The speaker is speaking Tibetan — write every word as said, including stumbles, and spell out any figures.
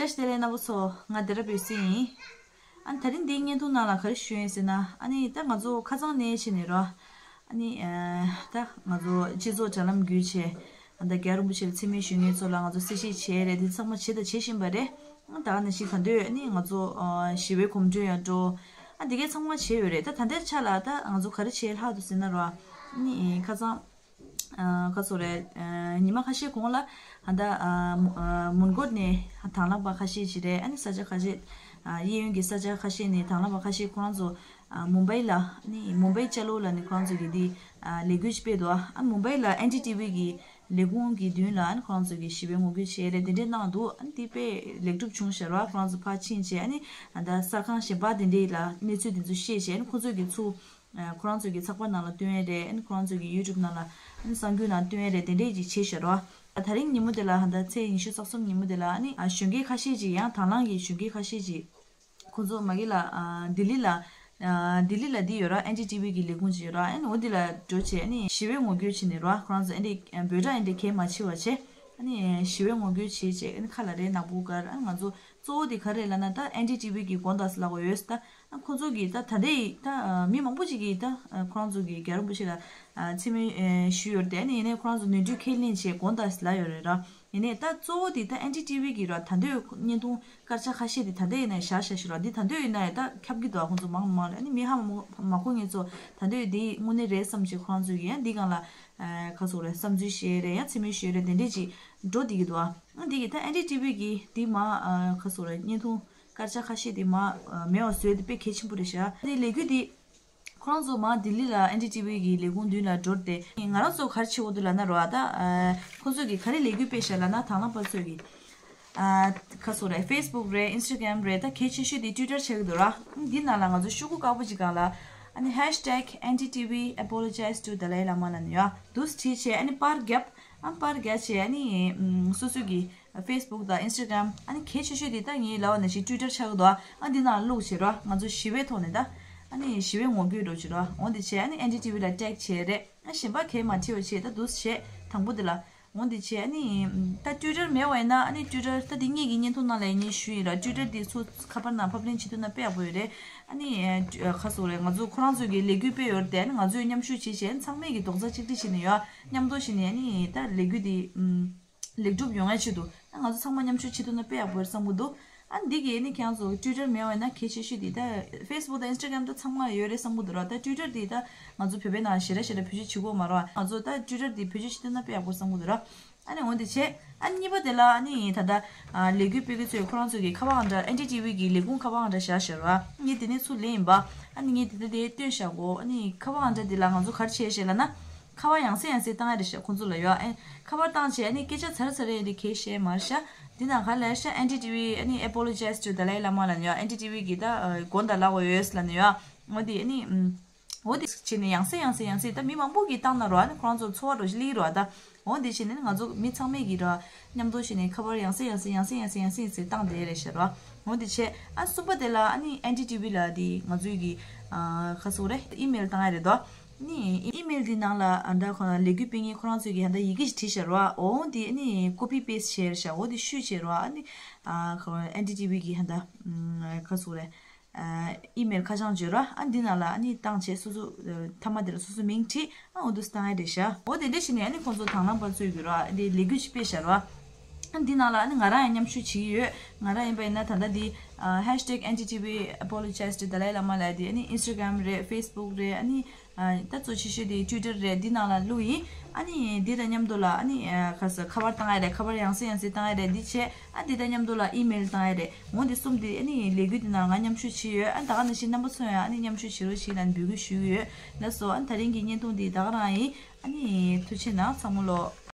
བཀྲ་ཤིས་བདེ་ལེགས་རྣམ་པ་ཚོ། ང་སྡེ་ར་བེ་སི་ཡིན། ཨ་ནི་ད་རིང་འདིའི་བརྙན་ཐུང་ནང་ལ་ག་རེ་ཞུ་ཡིན་ཟེར་ན། ཨ་ནི་ད་ང་ཚོ་ཁ་སང་ནས་བྱས་ནས་རོ། ཨ་ནི་ཨ་ད་ང་ཚོ་སྤྱི་ཚོགས་དྲ་ལམ་བརྒྱུད་བྱས། ཨ་ད་རྒྱལ་བ་རིན་པོ་ཆེ་ལ་མཚན་སྨད་ཞུ་མཁན་ཚོ་ལ་ང་ཚོ་གསལ་བཤད་བྱས་རེད། འདི་ཚང་མ་བྱས་དང་བྱེད་བཞིན་པ་རེད། ཨ་ད་ག་ནང་བཞིན་ད་དུང་ཨ་ནི་ང་ཚོ་ཨ་ཞི་བའི་གོམ་བགྲོད་ཡང་འགྲོ། ཨ་འདི་གའི་ཚང་མ་བྱས་ཡོད་རེད། ད་ད་ལྟའི་ཆ་ལ་ད་ང་ཚོ་ག་རེ་བྱས་ལྷག་འདུག་ཟེར་ན་རོ། ཨ་ནི་ཁ་སང་། ཨ་ག་ཚོད་རེད། ཨ་ཉི་མ་ཁ་ཤས་གོང་ལ་ཨ་ད་ཨ་མོན་གྷོ་ནས་དང་བླངས་པ་ཁ་ཤས་ཅིག་རེད། ཨ་ནི་ས་ཆ་ཁ་ཤས། ཨ་གཡས་གཡོན་གྱི་ས་ཆ་ཁ་ཤས་ནས་དང་བླངས་པ་ཁ་ཤས་ཁོ་རང་ཚོ་ཨ་མུམ་བྷའི་ལ། ཨ་ནི་མུམ་བྷའི་ཅ་ལོ་ལ་ནི་ཁོ་རང་ཚོ་གི་འདི་ཨ་ལས་འགུལ་ཅིག་སྤེལ་འདུག་ཨ་མུམ་བྷའི་ལ་ཨེན་ཌི་ཊི་ཝི་གི་ལས་ཁུངས་ཀྱི་མདུན་ལ་ཨ་ནི་ཁོ་རང་ཚོ་གི་ཞི་བའི་ངོ་རྒོལ་བྱས་རེད། དེ་འདྲས་གནང་འདུག་ཨ་ནི་འདི་དཔེ་ལེགས་གྲུབ་བྱུང་ཤག་ར། ཁོ་རང་ཚོ་ཕར་ཕྱིན་བྱས། ཨ་ནི་ཨ་ད་གསར་ཁང་གཞན་པ་དེ་འདྲས་ལ་གནས་ཚུལ་དེ་ཚོ་བཤད་བྱས། ཨ་ནི་ཁོ་ཚོ་གི་ཚུར། ཨ་ཁོ་རང་ཚོ་གི་ཚགས་པར་ནང་ལ་བཏོན་ཡས་རེད། ཨ་ནི་ཁོ་རང་ཚོ་གི་ཡུ་ཊུབ་ནང་ལ། ཨ་ནི་གསར་འགྱུར་ནང་བཏོན་ཡས་རེད། དེ་འདྲས་ཅིག་བྱས་ཤག་རོ། ཨ་ད་རིང་ཉིན་མོ་དེ་ལ། ཨ་ད་ཚེས་ཉི་ཤུ་རྩ་གསུམ་ཉིན་མོ་དེ་ལ། ཨ་ནི་ཨ་གཞོན་སྐྱེས་ཁ་ཤས་ཅིག་ཡང་དང་བླངས་ཀྱི་གཞོན་སྐྱེས་ཁ་ཤས་ཅིག་ཁོ་ཚོ་མ་གི་ལ་ཨ་ལྡི་ལི་ལ། ཨ་ལྡི་ལི་ལ་འདི་ཡོད་ར། ཨེན་ཌི་ཊི་ཝི་གི་ལས་ཁུངས་ཅིག་ཡོད་ར། ཨ་ནི་འོ་འདི་ལ་འགྲོ་བྱས། ཨ་ནི་ཞི་བའི་ངོ་རྒོལ་བྱས་ནས་རོ། ཁོ་རང་ཚོ་ཨེ་འདྲས་འབོད་སྒྲ་ཨེ་འདྲས་གས་མ་བྱེད་པ་བྱས། ཨ་ནི་ཞི་བའི་ངོ་རྒོལ་བྱས་བྱས། ཨ་ནི་ཁ་ལ་རས་ནག་པོ་དཀར། ཨ་ནི་ང་ཚོ་གཙོ་བོ་དེ་ག་རེ་ལབ་ན། ད་ཨེན་ཌི་ཊི་ཝི་གི་དགོངས་དག་ཟེར་ལབ་དགོས་ཡོད་ད། ཨ་ཁོ་ཚོ་གིས་ད་ད་ལྟའི་ད་ཨ་མི་མང་པོ་ཅིག་གིས་ད་ཨ་ཁོ་རང་ཚོ་གི་རྒྱལ་བ་རིན་པོ་ཆེ་ལ་ཨ་མཚན་སྨད་ཨེ་ཞུས་ཡོད་རེད་དེ། ཨ་ནི་ཡིན་ནའི་ཁོ་རང་ཚོ་ནོར་འཁྲུལ་ཁས་ལེན་བྱས་དགོངས་དག་ཟེར་ལབ་ཡོད་རེད་ར། ཡིན་ནའི་ད་གཙོ་བོ་དེ་ད་ཨེན་ཌི་ཊི་ཝི་གི་ར། ད་ལྟའི་བརྙན་ཐུང་དཀར་ཆག་ཁ་ཤས་དེ་ད་ལྟའི་ཡིན་ན་བཞག་བཞག་ཞུ་ར། འདི་ད་ལྟའི་ཡིན་ན་ཡང་ད་ཁྱབ་ཀྱི་འདུག་ཁོང་ཚོ་མང་མང་རེད། ཨ་ནི་མི་ཧ་མ་མ་གོ་མཁན་ཚོ་ད་ལྟའི་འདི་དངོས་གནས་རེད་བསམ་བྱས་ཁོ་རང་ཚོ་གིས་ཡང་འདི་སྒང་ལ་ཨ་ག་ཚོད་རེད། བསམ་ཚུལ་བཤད་རེད། ཡང་མཚན་སྨད་ཞུས་རེད། དེ་འདྲས་ཅིག་འགྲོ་བསྡད་ཀྱི་འདུག་ཨ་འདི་གི་ད་ཨེན་ཌི་ཊི་ཝི་གི་འདི་མ་ཨ་ག་ཚོད་རེད། བརྙན་ཐུང་དཀར་ཆག་ཁ་ཤས་དེ་མ་ཨ་མེད་པ་བཟོས་དེ་དཔེ་གལ་ཆེན་པོ་རེད་ཤག་དེ་ལས་འགུལ་འདི་ཁོ་རང་ཚོ་མ་ལྡི་ལི་ལ་ཨེན་ཌི་ཊི་ཝི་གི་ལས་ཁུངས་མདུན་ལ་འགྲོ་སྟེ། ང་རང་ཚོ་ག་རེ་བྱེད་དགོས་འདུག་ལབ་ན་རོ། ཨ་ད་ཨ་ཁོ་ཚོ་གིས་ག་རེ་ལས་འགུལ་སྤེལ་ཤག་ལབ་ན། དང་བླངས་པ་ཚོ་གིས་ཨ་ག་ཚོད་རེད། ཕེ་སི་བུག་རེད། ཨིན་སི་ཊ་གྷ་རམ་རེད། ད་གལ་ཆེ་ཤོས་དེ་ཊུའི་ཊར་ཆགས་ཀྱི་འདུག་ར། འདི་ནང་ལ་ང་ཚོ་ཤོག་གུ་དཀར་པོ་ཅིག་སྒང་ལ་ཨ་ནི་ཧེཤ་ཊེག་ཨེན་ཌི་ཊི་ཝི་ཨེ་པོ་ལོ་ཇའི་ཛི་ཊུ་དཱ་ལའི་ལ་མ་ལབ་ནས་ཡོད་འདུག་བྲིས་བྱས། ཨ་ནི་པར་བརྒྱབ། ཨ་པར་བརྒྱབ་བྱས། ཨ་ནི་ཨམ་སོ་སོ་གི་ཕེ་སི་བུག་དང་ཨིན་སི་ཊ་གྷ་རམ། ཨ་ནི་གལ་ཆེ་ཤོས་དེ་ད་ངས་ལབ་པ་ནང་བཞིན་ཊུའི་ཊར་ཆགས་ཀྱི་འདུག་ཨ་འདི་ནང་བླུགས་བྱས་རོ། ང་ཚོ་ཞི་བའི་ཐོག་ནས་ད་ཨ་ནི་ཞི་བའི་ངོ་རྒོལ་འགྲོ་བྱས་རོ། འོ་འདི་བྱས། ཨ་ནི་ཨེན་ཌི་ཊི་ཝི་ལ་ཊེག་བྱས་རེད། ཨ་གཞན་པ་གས་མ་བྲིས་པ་བྱས། ད་འདུག་བྱས་དང་པོ་འདི་ལ། འོ་འདི་བྱས། ཨ་ནི་ད་ཊུའི་ཊར་མེད་པ་ཡིན་ན། ཨ་ནི་ཊུའི་ཊར་ད་འདི་ངེད་ཀྱི་བརྙན་ཐུང་ནང་ལ་ངས་ཞུས་ཡིན་ར། ཊུའི་ཊར་འདི་ཚུར་ཁ་པར་ནང་ཕབ་ལེན་བྱེད་ཐུབ་ན་དཔེ་ཡག་པོ་ཡོད་རེད། ཨ་ནི་ཨ་ག་ཚོད་རེད། ང་ཚོ་ཁོ་རང་ཚོ་གི་ལས་འགུལ་སྤེལ་ཡོད་རེད་དེ། ཨ་ནི་ང་ཚོས་མཉམ་ཞུགས་བྱས་བྱས། ཨ་ནི་ཚང་མས་ཀྱི་རྡོག་རྩ་གཅིག་སྒྲིལ་བྱས་ནས་ཡོད། མཉམ་དུ་བྱས་ནས་ཨ་ནི་ད་ལས་འགུལ་འདི་ཨམ། ལེགས་གྲུབ་ཡོང་ཡ་ཆེད་དུ། ཨ་ང་ཚོ་ཚང་མ་མཉམ་ཞུགས་བྱེད་ཐུབ་ན་དཔེ་ཡག་པོ་རེད་བསམ་གྱི་འདུག་ཨ་འདི་གི་ནི་ཁྱེད་རང་ཚོ་ཊུའི་ཊར་མེད་པ་ཡིན་ན་གལ་ཆེ་ཤོས་འདི་ད་ཕེ་སི་བུག་དང་ཨིན་སི་ཊ་གྷ་རམ་ད་ཚང་མ་ཡོད་རེད་བསམ་གྱི་འདུག་ར། ད་ཊུའི་ཊར་འདི་ད་ང་ཚོ་བོད་པའི་ནང་ཞེ་དྲག་ཞེ་དྲག་བེད་སྤྱོད་བྱེད་ཀྱི་ཡོད་མ་རེད་བ། ང་ཚོ་ད་ཊུའི་ཊར་འདི་བེད་སྤྱོད་བྱེད་ཐུབ་ན་དཔེ་ཡག་པོ་བསམ་གྱི་འདུག་ར། ཨ་ནི་འོ་འདི་བྱས། ཨ་གཉིས་པ་དེ་ལ་ཨ་ནི་ད་ལྟ་ཨ་ལས་འགུལ་སྤེལ་མཁན་ཚོས་ཁོ་རང་ཚོ་གི་ཁ་པར་ཨང་གྲངས། ཨེན་ཌི་ཊི་ཝི་གི་ལས་ཁུངས་ཁ་པར་ཨང་གྲངས་བཞག་བཞག་ར། ངས་དེ་ནས་ཚུར་ལེན་ཡིན་པ། ཨ་ནི་ངས་དེ་ལྟ་དེ་སྟོན་བཞག་གོ། ཨ་ནི་ཁ་པར་ཨང་གྲངས་དེ་ལ་ང་ཚོ་ག་རེ་བྱས་ཤག་ལབ་ན། ཁ་པར་ཡང་སེ་ཡང་སེ་བཏང་ཡ་རེད་ཤག་ཁོང་ཚོ་ལ་ཡོད། ཨེ་ཁ་པར་བཏང་བྱས་ཨ་ནི་སྐད་ཆ་ཚར་ཚར་རེ་རེ་གས་བཤད་མ་རེད་ཤག་འདི་ནང་ག་ལབ་ཤག་ཨེན་ཌི་ཊི་ཝི་ཨ་ནི་ཨེ་པོ་ལོ་ཇའི་ཛི་ཊུ་དཱ་ལའི་ལ་མ་ལབ་ནས་ཡོད། ཨེན་ཌི་ཊི་ཝི་གི་ད་ཨ་དགོངས་དག་ལབ་དགོས་ཡོད་ལབ་ནས་ཡོད། འོ་དེ་ཨ་ནི་ཨམ། འོ་དེ་བྱས་ནས་ཡང་སེ་ཡང་སེ་ཡང་སེ་ད་མི་མང་པོ་གིས་བཏང་ན་རོ། ཨ་ནི་ཁོ་རང་ཚོ་ཚོར་བ་འདྲ་ཞིག་སླེབས་རོ། ད་འོ་དེ་བྱས་ནས་ང་ཚོ་མི་ཚང་མས་ཀྱི་ར་མཉམ་དུ་བྱས་ནས་ཁ་པར་ཡང་སེ་ཡང་སེ་ཡང་སེ་ཡང་སེ་ཡང་སེ་བཏང་བསྡད་རེད་ཤག་རོ། འོ་དེ་བྱས། ཨ་གསུམ་པ་དེ་ལ་ཨ་ནི་ཨེན་ཌི་ཊི་ཝི་ལ་དེ་ང་ཚོའི་གི་ཨ་ག་ཚོད་རེད། ཨི་མེལ་བཏང་ཡ་རེད་དོ། ནི་ཨི་མེལ་དེ་ནང་ལ་ཨ་ད་ཁོ་ལས་འགུལ་སྤེལ་མཁན་ཁོ་རང་ཚོས་ཀྱི་ཧ་ད་ཡི་གེ་ཞིག་བྲིས་བཞག་རོ། འོ་དེ་ཨ་ནི་ཀོ་པི་པེ་སི་བྱས་བཞག་འོ་དེ་བཤུས་བྱས་རོ། ཨ་ནི་ཨ་ཁོ་ཨེན་ཌི་ཊི་ཝི་གི་ཧ་ད་ཨ་ག་ཚོད་རེད། ཨ་ཨི་མེལ་ཁ་བྱང་བརྗོད་ར། ཨ་འདི་ནང་ལ་ཨ་ནི་བཏང་བྱས་སོ་སོ་ཨ་མཐའ་མ་དེ་ལ་སོ་སོ་མིང་བྲིས། ཨ་འོ་འདུག་སེ་བཏང་ཡ་རེད་ཤག་འོ་དེ་འདྲ་བྱས་ནས་ཨ་ནི་ཁོང་ཚོ་དང་བླངས་པ་ཚོས་ཀྱི་ར་དེ་ལས་འགུལ་ཞིག་སྤེལ་བཞག་ར། ཨ་འདི་ནང་ལ་ཨ་ནི་ང་རང་ཡང་མཉམ་ཞུགས་བྱེད་ཀྱི་ཡོད། ང་རང་ཡིན་པ་ཡིན་ན་ད་ལྟ་འདི་ཨ་ཧེཤ་ཊེག་ཨེན་ཌི་ཊི་ཝི་ཨེ་པོ་ལོ་ཇའི་ཛི་ཊུ་དཱ་ལའི་ལ་མ་ལབ་ཡ་དེ་ཨ་ནི་ཨིན་སི་ཊ་གྷ་རམ་རེད། ཕེ་སི་བུག་རེད། ཨ་ནི་ཨ་ད་གཙོ་ཆེ་ཤོས་དེ་ཊུའི་ཊར་རེད། འདི་ནང་ལ་བླུགས་ཡིན། ཨ་ནི་འདི་དང་མཉམ་དུ་ལ་ཨ་ནི་ཨ་ག་ས་ཁ་པར་བཏང་ཡ་རེད། ཁ་པར་ཡང་སེ་ཡང་སེ་བཏང་ཡ་རེད། འདི་བྱས། ཨ་འདི་དང་མཉམ་དུ་ལ་ཨི་མེལ་བཏང་ཡ་རེད། འོ་འདི་གསུམ་དེ་ཨ་ནི་ལས་འགུལ་འདི་ནང་ང་མཉམ་ཞུགས་བྱས་ཡོད། ཨ་ད་ག་ནང་བཞིན་རྣམ་པ་ཚོ་ཡང་ཨ་ནི་མཉམ་ཞུགས་བྱེད་རོགས་ཞེས་ལ་འབོད་སྐུལ་ཞུ་གི་ཡོད། ལགས་སོ། ཨ་ད་རིང་གི་བརྙན་ཐུང་འདི་ད་ག་རང་ཡིན། ཨ་ནི་ཐུགས་རྗེ་གནང་། ཚང་མ་ལོ།